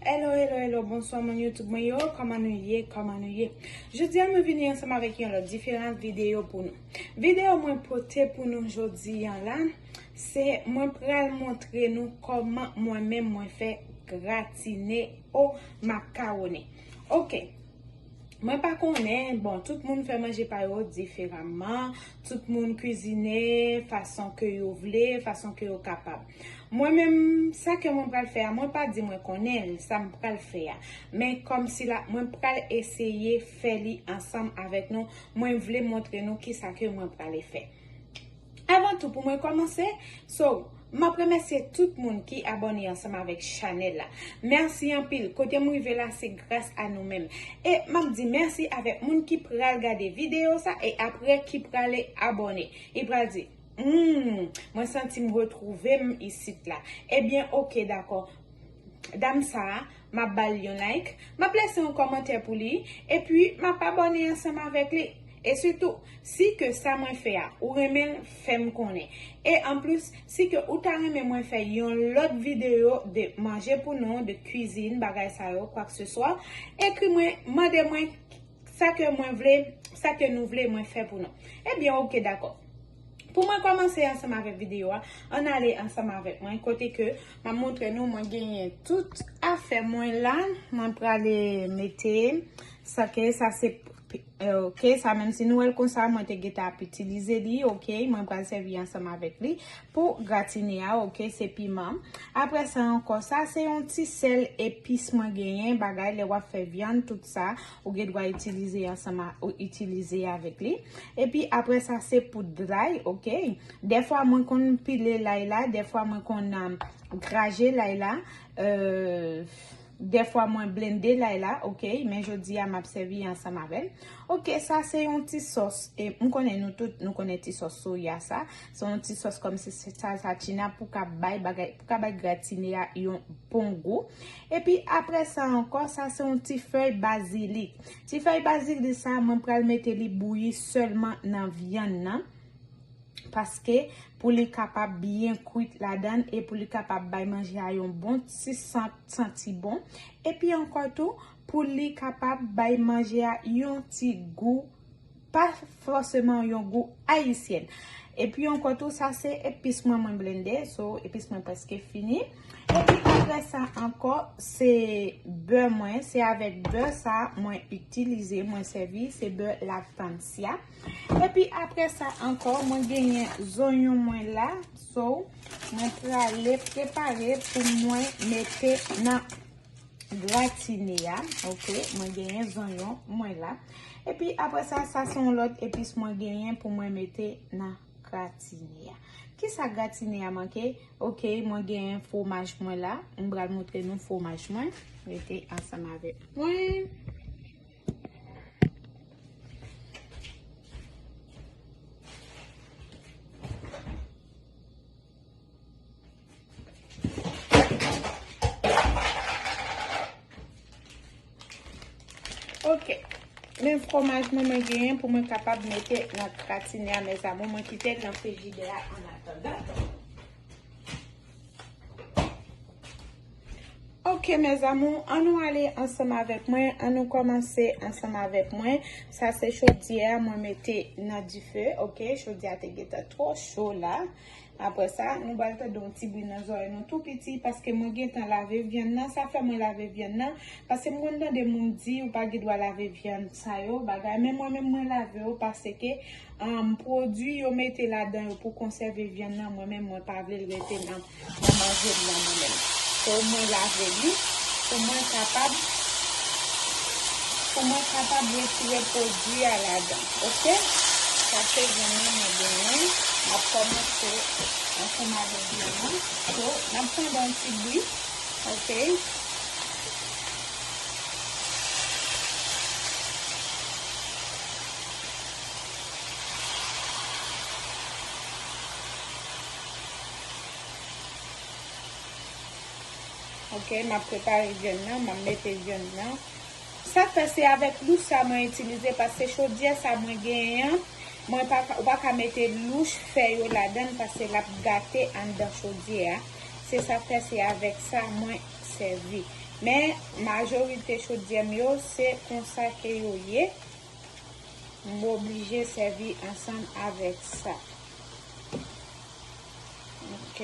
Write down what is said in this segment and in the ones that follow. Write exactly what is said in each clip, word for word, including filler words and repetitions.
Hello, hello, hello, bonswa moun YouTube mwen yo, kòman nou ye, kòman nou ye? Jodi a mwen vini ansanm avèk yon lòt diferan videyo pou nou. Videyo mwen pote pou nou jodi an la, se mwen pral montre nou kòman mwen menm mwen fè gratine o makawoni. Ok, mwen pa konnen, bon, tout moun fè manje pa yo diferaman, tout moun kwizine fason ke yo vle, fason ke yo kapab. Mwen menm, sa ke mwen pral fè a, mwen pa di mwen konnen l, sa m pral fè a. Men kòmsi la, mwen pral eseye fè li ansanm avèk nou. Mwen vle montre nou kisa ke mwen prale fè. Avan tou, pou mwen kòmanse, so, m ap remèsye tout moun ki abòne ansanm avèk chanèl la. Mèsi anpil. Kote m rive la, se gras a nou menm. E m ap di mèsi avèk moun ki pral gade videyo sa e apre ki prale abòne. Li pral di, Hmm, mwen santi m retwouve m isit la. Ebyen, ok, dakò. Dam sa a, m ap ba l yon like, m ap lese yon kòmantè pou li, epi m ap abòne ansanm avèk li. E sitou, si ke sa mwen fè a, ou renmen l, fè m konnen. E anplis, si ke ou ta renmen mwen fè yon lòt videyo de manje pou nou, de kwizin, bagay sa yo, kwakeseswa, ekri mwen, mande mwen sa ke mwen vle, sa ke nou vle mwen fè pou nou. Ebyen, ok, dakò. Pou mwen kòmanse ansanm avèk videyo a, ann ale ansanm avèk mwen, kote ke m ap montre nou mwen genyen tout afè mwen la. Mwen prale mete sa ke sa se, ok, sa menm si nou wè l konsa, mwen te gentan ap itilize li, ok, mwen pral sèvi ansanm avèk li pou gratine a, ok, se piman. Apre sa ankò, sa se yon ti sèl epis mwen genyen, bagay lè w ap fè vyann, tout sa, ou gen dwa itilize ansanm a, ou itilize avèk li. Epi apre sa, se poud lay, ok. Dèfwa mwen konn pile lay la, dèfwa mwen konn, um, graje lay la, euh, dèfwa mwen blende lay la, ok. Men jodi a, m ap sèvi ansanm avè l. Ok, sa se yon ti sòs. E m konnen nou tout, nou konnen ti sòs soya sa. Se yon ti sòs kòmsi se salsa china pou ka bay bagay, pou ka bay gratine a yon bon gou. Epi apre sa ankò, sa se yon ti fèy bazilik. Ti fèy bazilik sa, mwen pral mete li bouyi sèlman nan vyann nan. Paske pou li kapab byen kwit ladan l e pou li kapab bay manje a yon bon ti sant, santi bon. Epi ankò tou, pou li kapab bay manje a yon ti gou, pa fòseman yon gou ayisyèn. Epi ankò tou, sa se epis mwen, mwen blende, so epis mwen prèske fini. Epi apre sa ankò, se bè mwen, se avèk bè sa mwen itilize, mwen sèvi, se bè La Francia. Epi apre sa ankò, mwen genyen zonyon mwen la, so mwen prale prepare pou mwen mete nan gratine a, ok, mwen genyen zonyon mwen la. Epi apre sa, sa se yon lòt epis mwen genyen pou mwen mete nan gratine a. Kisa gratine a manke? Ok, mwen genyen fwomaj mwen la. M pral montre nou fwomaj mwen. Rete ansanm avèk mwen. Ok. Men fwomaj mwen, mwen genyen pou mwen kapab mete nan gratine a, mes amours. Mwen kite l nan frijidè a an atandan. Ok, mes amours, ann nou ale ansanm avèk mwen, ann nou kòmanse ansanm avèk mwen. Sa se chodyè a mwen mete nan dife, ok? Chodyè a te gentan twò cho la. Apre sa, nou pral tande yon ti bri nan zòrèy nou tou piti, paske mwen gentan lave vyann nan. Sa fè mwen lave vyann nan, paske m konn tande moun di ou pa gen dwa lave vyann sa yo, bagay. Men mwen menm, mwen lave yo, paske, um, pwodui yo mete ladan yo pou konsève vyann nan, mwen menm, mwen pa vle l rete nan, nan manje m nan mwen menm. So, mwen lave li, pou mwen kapab, pou mwen kapab retire pwodui a ladan, ok? Sa se vyann nan mwen genyen. M ap kòmanse ansanm avèk vyann nan. So, n ap tande yon ti bri, ok? Ok, m ap prepare vyann nan, m ap mete vyann nan. Sa k fè se avèk lous sa mwen itilize, paske chodyè sa mwen genyen an, mwen pa ka, ou pa ka mete lous fè yo ladan l, paske l ap gate anndan chodyè a. Se sa k fè se avèk sa mwen sèvi. Men, majorite chodyè m yo, se konsa ke yo ye. M oblije sèvi ansanm avèk sa. Ok.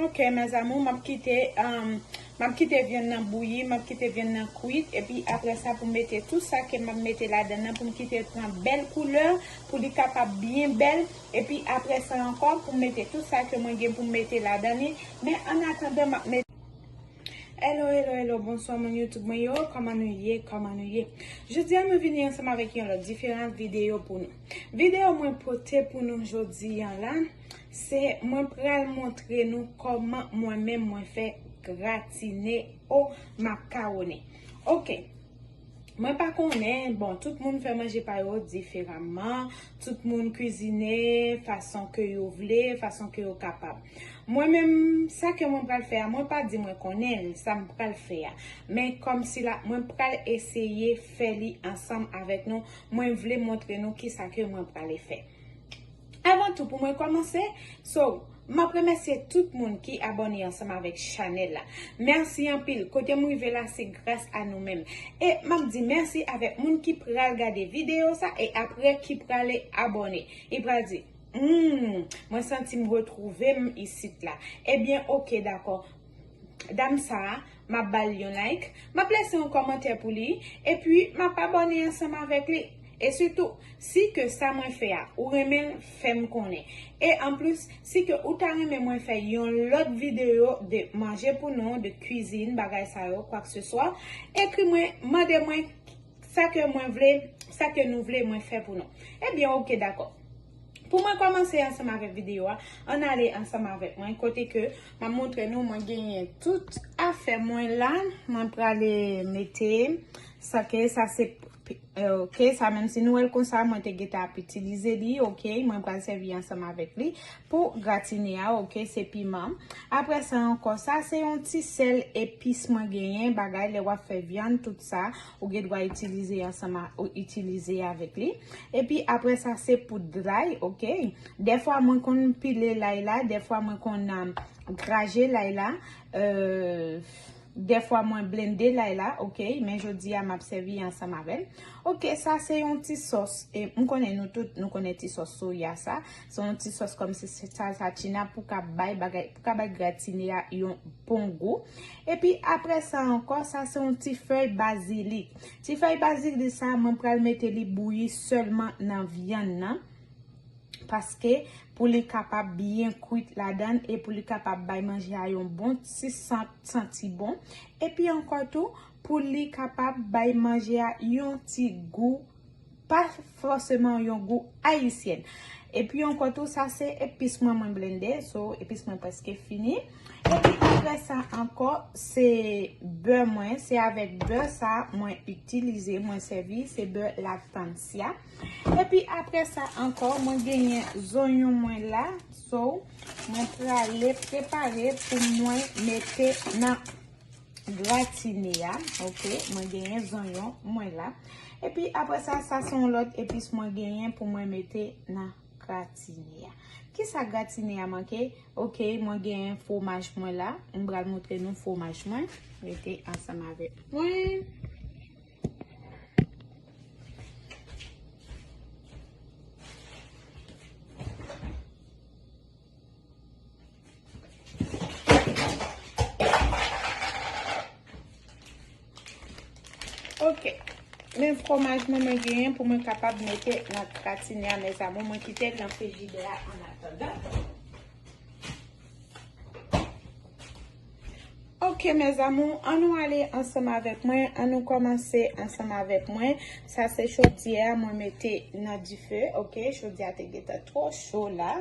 Ok, mes amours, m ap kite, um, m ap kite vyann nan bouyi, m ap kite vyann nan kwit, epi apre sa pou m mete tout sa ke m ap mete ladan nan pou m kite l pran bèl koulè, pou li kapab byen bèl, epi apre sa ankò pou m mete tout sa ke mwen gen pou m mete ladan li. Men an atandan m ap mete Hello, hello, hello, bonswa moun YouTube mwen yo, kòman nou ye, kòman nou ye? Jodi a nou vini ansanm avèk yon lòt diferan videyo pou nou. Videyo mwen pote pou nou jodi a la, se mwen pral montre nou kòman mwen menm mwen fè gratine o makawoni. Ok. Mwen pa konnen, bon, tout moun fè manje pa yo diferaman, tout moun kwizine fason ke yo vle, fason ke yo kapab. Mwen menm, sa ke mwen pral fè a, mwen pa di mwen konnen l, sa m pral fè a. Men kòmsi la, mwen pral eseye fè li ansanm avèk nou, mwen vle montre nou kisa ke mwen prale fè. Avan tou, pou mwen kòmanse, so, m ap remèsye tout moun ki abòne ansanm avèk chanèl la. Mèsi anpil. Kote m rive la, se gras a nou menm. E m ap di mèsi avèk moun ki pral gade videyo sa e apre ki prale abòne. Li pral di, hmm, mwen santi m retwouve m isit la. Ebyen, ok, dakò. Dam sa a, m ap ba l yon like, m ap lese yon kòmantè pou li, epi m ap abòne ansanm avèk li. E sitou, si ke sa mwen fè a, ou renmen l, fè m konnen. E anplis, si ke ou ta renmen mwen fè yon lòt videyo de manje pou nou, de kwizin, bagay sa yo, kwakseswa, ekri mwen, mande mwen sa ke mwen vle, sa ke nou vle mwen fè pou nou. Ebyen, ok, dakò. Pou mwen kòmanse ansanm avèk videyo a, ann ale ansanm avèk mwen, kote ke m ap montre nou, mwen genyen tout afè mwen la, mwen prale mete, sa ke sa se, ok, sa menm si nou wè l konsa, mwen te gentan ap itilize li, ok, mwen pral sèvi ansanm avèk li pou gratine a, ok, se piman. Apre sa ankò, sa se yon ti sèl epis mwen genyen, bagay lè w ap fè vyann, tout sa, ou gen dwa itilize ansanm a, ou itilize avèk li. Epi apre sa, se poud lay, ok. Dèfwa mwen konn pile lay la, dèfwa mwen konn, um, graje lay la, euh, dèfwa mwen blende lay la, ok. Men jodi a, m ap sèvi ansanm avè l. Ok, sa se yon ti sòs. E m konnen nou tout, nou konnen ti sòs soya sa. Se yon ti sòs kòmsi se salsa china pou ka bay bagay, pou ka bay gratine a yon bon gou. Epi apre sa ankò, sa se yon ti fèy bazilik. Ti fèy bazilik sa, mwen pral mete li bouyi sèlman nan vyann nan. Paske pou li kapab byen kwit ladan l e pou li kapab bay manje a yon bon ti sant, santi bon. Epi ankò tou, pou li kapab bay manje a yon ti gou, pa fòseman yon gou ayisyèn. Epi ankò tou, sa se epis mwen, mwen blende, so epis mwen prèske fini. Epi apre sa ankò, se bè mwen, se avèk bè sa mwen itilize, mwen sèvi, se bè Lactancia. Epi apre sa ankò, mwen genyen zonyon mwen la, so mwen prale prepare pou mwen mete nan gratine a, ok, mwen genyen zonyon mwen la. Epi apre sa, sa se yon lòt epis mwen genyen pou mwen mete nan gratine a. Kisa gratine a manke? Ok, mwen genyen fwomaj mwen la. M pral montre nou fwomaj mwen. Rete ansanm avèk mwen. Ok. Men fwomaj mwen, mwen genyen pou mwen kapab mete nan gratine a, mes amours. Mwen kite l nan frijidè a an atandan. Ok, mes amours, ann nou ale ansanm avèk mwen, ann nou kòmanse ansanm avèk mwen. Sa se chodyè a mwen mete nan dife, ok? Chodyè a te gentan twò cho la.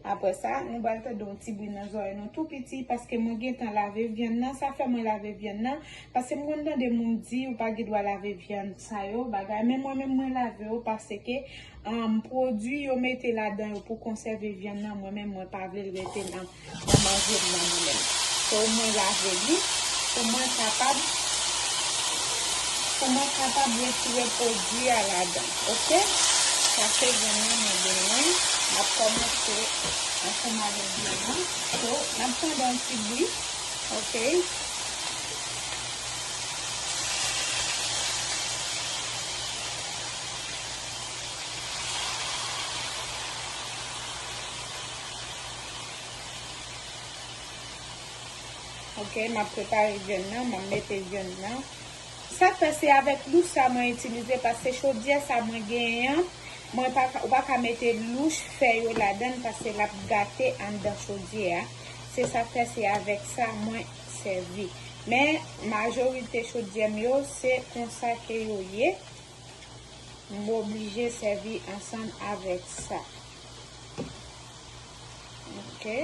Apre sa, nou pral tande yon ti bri nan zòrèy nou tou piti, paske mwen gentan lave vyann nan. Sa fè mwen lave vyann nan, paske m konn tande moun di ou pa gen dwa lave vyann sa yo, bagay. Men mwen menm, mwen lave yo, paske, um, pwodui yo mete ladan yo pou konsève vyann nan, mwen menm, mwen pa vle l rete nan, nan manje m nan mwen menm. So, mwen lave li, pou mwen kapab, pou mwen kapab retire pwodui a ladan, oke? Sa se vyann nan mwen genyen. M ap kòmanse ansanm avèk vyann nan. So, n ap tande yon ti bri, oke? Oke, m ap prepare vyann nan, m ap mete vyann nan. Sa k fè se avèk louch sa mwen itilize, paske chodyè sa mwen genyen an, mwen pa ka, ou pa ka mete louch fè yo ladan l, paske l ap gate anndan chodyè a. Se sa k fè se avèk sa mwen sèvi. Men, majorite chodyè m yo, se konsa ke yo ye. M oblije sèvi ansanm avèk sa. Oke.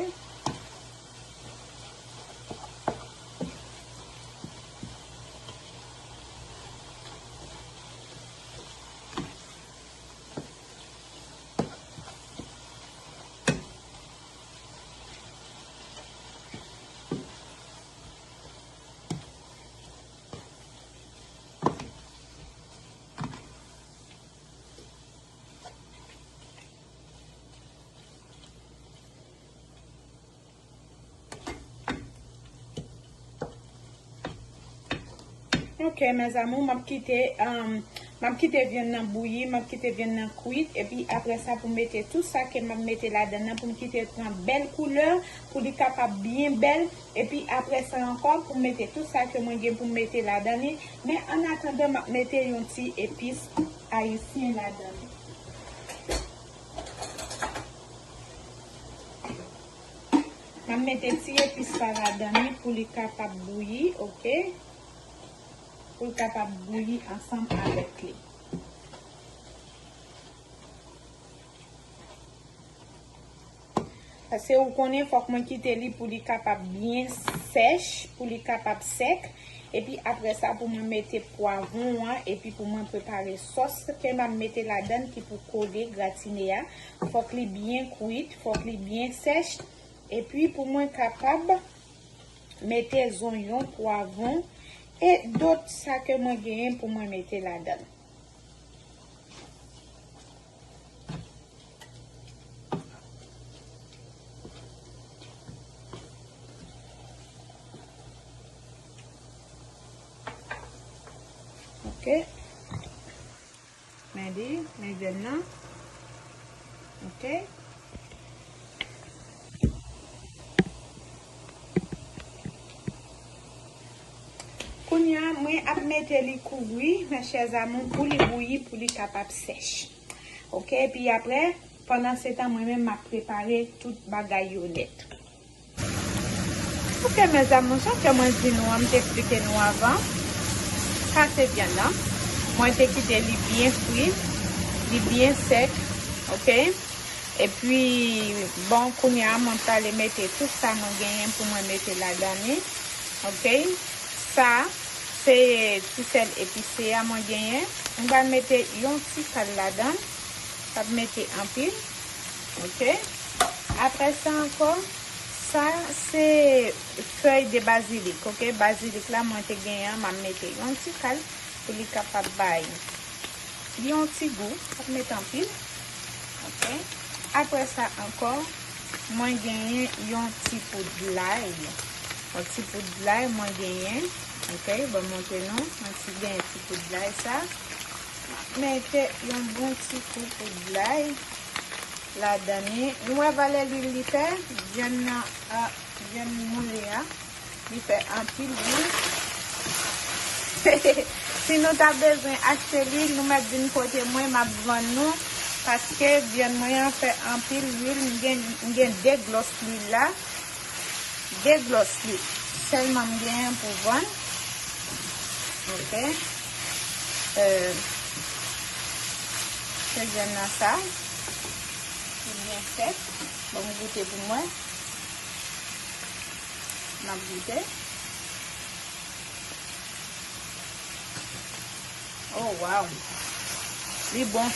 Ok, mes amours, m ap kite, um, m ap kite vyann nan bouyi, m ap kite vyann nan kwit, epi apre sa pou m mete tout sa ke m ap mete ladan nan, pou m kite l pran bèl koulè, pou li kapab byen bèl, epi apre sa ankò, pou m mete tout sa ke mwen gen pou m mete ladan li. Men annatandan, m ap mete yon ti epis ayisyen ladan li. M ap mete ti epis la ladan li pou li kapab bouyi, ok? Pou l kapab bouyi ansanm avèk li. Paske ou konnen, fòk mwen kite li pou li kapab byen sèch, pou li kapab sèk. Epi apre sa, pou mwen mete pwavwon an, epi pou mwen prepare sòs ke m ap mete ladan l ki pou kole gratine a. Fòk li byen kwit, fòk li byen sèch. Epi pou mwen kapab mete zonyon, pwavwon e dòt sa ke mwen genyen pou mwen mete ladan l. Ok. Men li, men vyann nan. Ok. Kounye a, mwen ap mete li kouvri, mes chers amours, pou li bouyi, pou li kapab sèch. Ok, epi apre, pandan se tan, mwen menm, m ap prepare tout bagay yo nèt. Ok, mes amours, jan ke mwen di nou an, m te eksplike nou avan. Sa se vyann nan. Mwen te kite li byen fri, li byen sèk, ok? Epi, bon, kounye a, mwen prale mete tout sa mwen genyen pou mwen mete ladan li, ok? Sa, se ti sèl epise a mwen genyen. Mwen pral mete yon ti kal ladan. Pa mete anpil. Ok. Apre sa ankò, sa se fèy de bazilik, ok? Bazilik la mwen te genyen an, m ap mete yon ti kal pou li kapab bay li yon ti gou, pa mete anpil. Ok. Apre sa ankò, mwen genyen yon ti poud lay. Yon ti poud lay mwen genyen. Ok, ban m montre nou. Mwen ti genyen ti poud lay sa. Mete yon bon ti kou poud lay ladan li. Nou wè valè lwil li fè? Vyann nan, a, vyann moule a, li fè anpil lwil. Si nou ta bezwen achte lwil, nou mèt vin kote mwen, m ap vann nou. Paske vyann mwen an fè anpil lwil. M gen, m gen de glòs lwil la. De glòs lwil sèlman m genyen pou vann. Ok. Euh, se vyann nan sa. Li byen sèk. Bon, m goute pou mwen. M ap goute. Oh, wow. Li bon.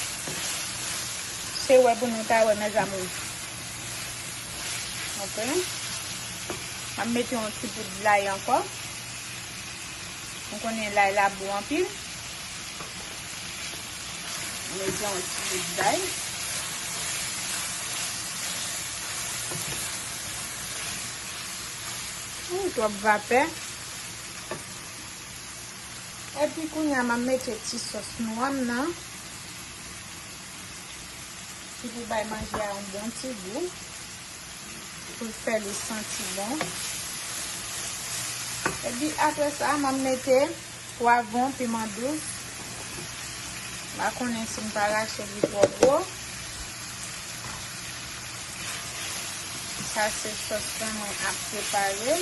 Se wè pou nou ta wè, mes amours. Ok. M ap mete yon ti poud lay ankò. Ou konnen lay la bon anpil. Mete yon ti poud lay. Ooh, twòp vapè. Epi kounye a, m ap mete ti sòs nwa m nan. Ki pou bay manje a yon bon ti gou. Pou l fè li santi bon. Epi apre sa, m ap mete pwavwon, piman dous. M pa konnen si m pa rache li twò gwo. Sa se sòs lan mwen ap prepare.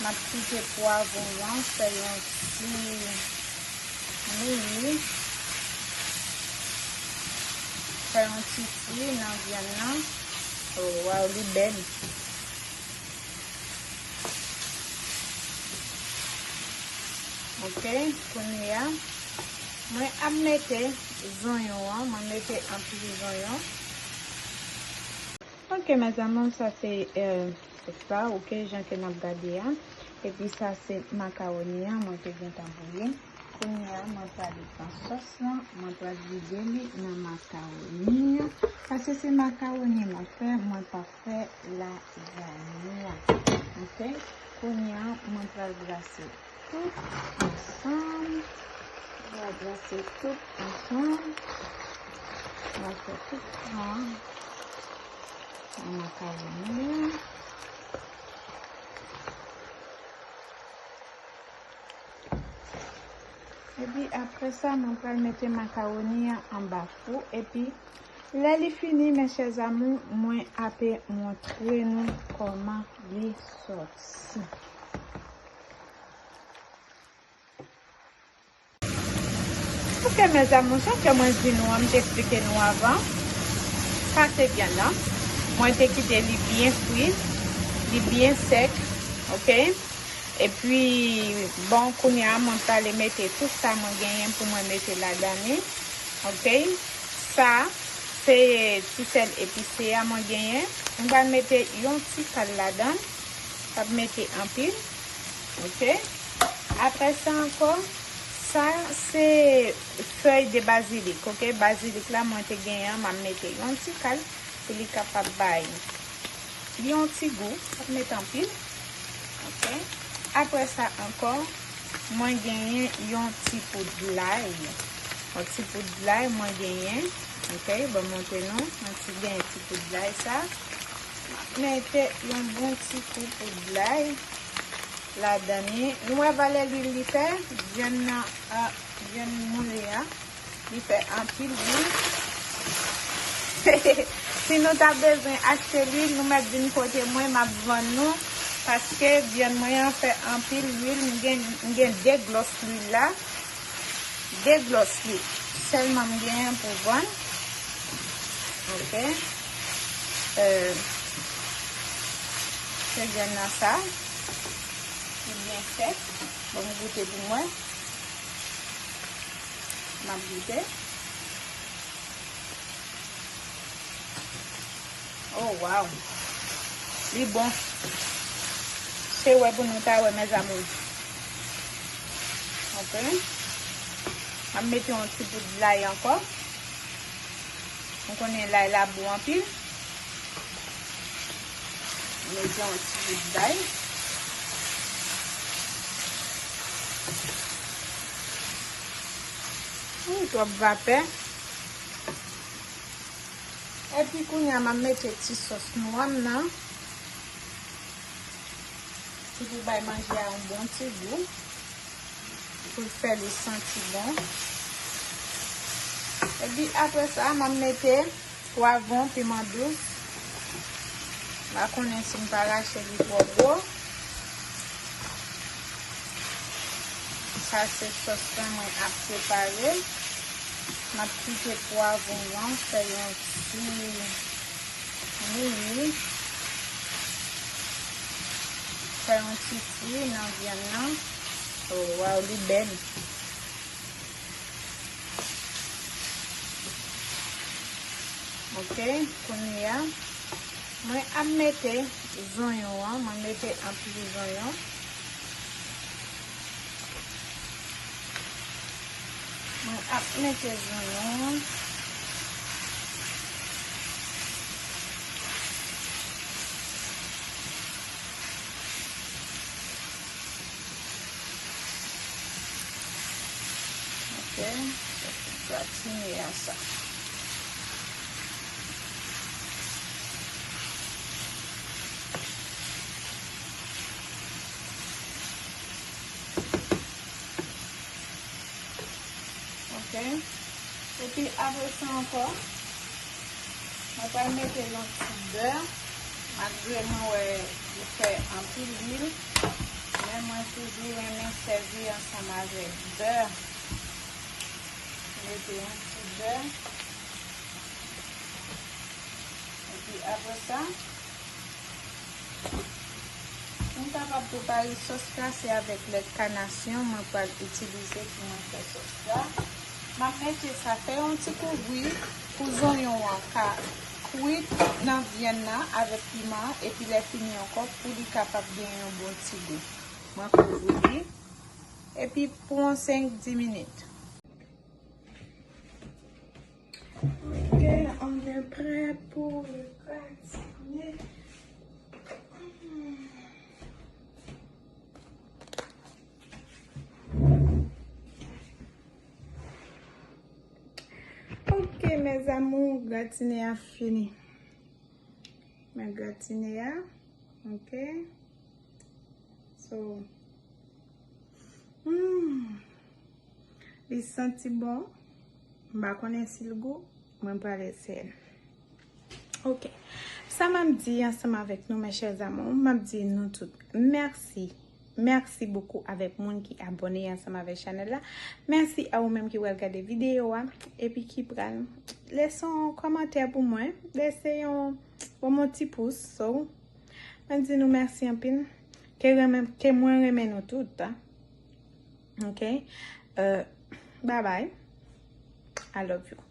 M ap kite pwavwon an fè yon ti bouyi. Fè yon ti fri nan vyann nan. Oh, waw, li bèl. Ok, kounye a, mwen ap mete zonyon an, mwen mete anpil zonyon. Ok, mes amours, sa se, euh, sòs la, ok, jan ke n ap gade a. Epi sa se makawoni an, mwen te gentan bouyi. Kounye a, mwen prale pran sòs lan, mwen pral vide li nan makawoni an. Paske se makawoni mwen fè, mwen pa fè lazanya. Ok? Kounye a, mwen pral brase tout ansanm. Mwen pral brase tout ansanm. Mwen fè tout sa nan makawoni an. Epi apre sa, mwen pral mete makawoni an anba fou. Epi, lè li fini, mes chers amours, mwen ape montre nou kòman li sòti. Ok, mes amours, jan ke mwen di nou an, m te eksplike nou avan. Sa se vyann nan. Mwen te kite li byen fri, li byen sèk, ok? Epi, bon, kounye a, mwen prale mete tout sa mwen genyen pou mwen mete ladan li. Ok? Sa, se ti sèl epise a mwen genyen. Mwen pral mete yon ti kal ladan. Pa mete anpil. Ok? Apre sa ankò, sa, se fèy de bazilik. Ok? Bazilik la, mwen te genyen an, m ap mete yon ti kal. Pou li kapab bay li yon ti gou, pa t met anpil. Ok. Apre sa ankò, mwen genyen yon ti poud lay. Yon ti poud lay mwen genyen. Ok, ban m montre nou. Mwen ti genyen ti poud lay sa. M ap mete yon bon ti kou poud lay ladan li. Nou wè valè lwil li fè? Vyann nan, a, vyann moule a. Li fè anpil lwil. Si nou ta bezwen achte lwil, nou mèt vin kote mwen, m ap vann nou. Paske vyann mwen an fè anpil lwil. M gen, m gen de glòs lwil la. De glòs lwil. Sèlman m genyen pou vann. Ok. Euh, se vyann nan sa. Li byen sèk. Bon, m goute pou mwen. M ap goute. Oh, wow. Li bon. Se wè pou nou ta wè, mes amours. Ok. M ap mete yon ti poud lay ankò. Ou konnen lay la bon anpil. Mete yon ti poud lay. Ooh, twòp vapè. Epi kounye a, m ap mete ti sòs nwa m nan. Ki pou bay manje a yon bon ti gou. Pou l fè li santi bon. Epi apre sa, m ap mete pwavwon, piman dous. M pa konnen si m pa rache li twò gwo. Sa se sòs lan mwen ap prepare. M ap kite pwavwon an fè yon ti, Bouyi. Fè yon ti fri nan vyann nan. Oh, waw, li bèl. Ok, kounye a, mwen ap mete zonyon an, mwen mete anpil zonyon. Mwen ap mete zonyon. Ok, gratine a sa. Ok. Epi apre sa ankò, mwen pral mete yon ti bè. Malgre mwen wè li fè anpil lwil, men mwen toujou renmen sèvi ansanm avèk bè. Mete yon ti bè. Epi apre sa, pou m kapab prepare sòs la, se avèk lèt kanasyon mwen pral itilize pou mwen fè sòs la. M ap mete sa, fè yon ti kouvri pou zonyon an ka kwit nan vyann nan avèk piman an, epi lè fini ankò pou li kapab gen yon bon ti gou. Mwen kouvri li, epi pou yon senk di minit. Ok, on est prêt pour le gratiner. Ok, mes amours, gratine a fini. Men gratine a, ok. So, hmm. Li santi bon. M pa konnen si l gou. Mwen pral eseye l. Ok. Sa m ap di ansanm avèk nou, mes chers amours, m ap di nou tout mèsi. Mèsi bokou avèk moun ki abòne ansanm avèk chanèl la. Mèsi a ou menm ki pral gade videyo a epi ki pral lese yon kòmantè pou mwen. Lese yon, ban mwen yon ti pous. So, mwen di nou mèsi anpil. Ke renmen, ke mwen renmen nou tout, a. Ok. Euh, bye bye. I love you.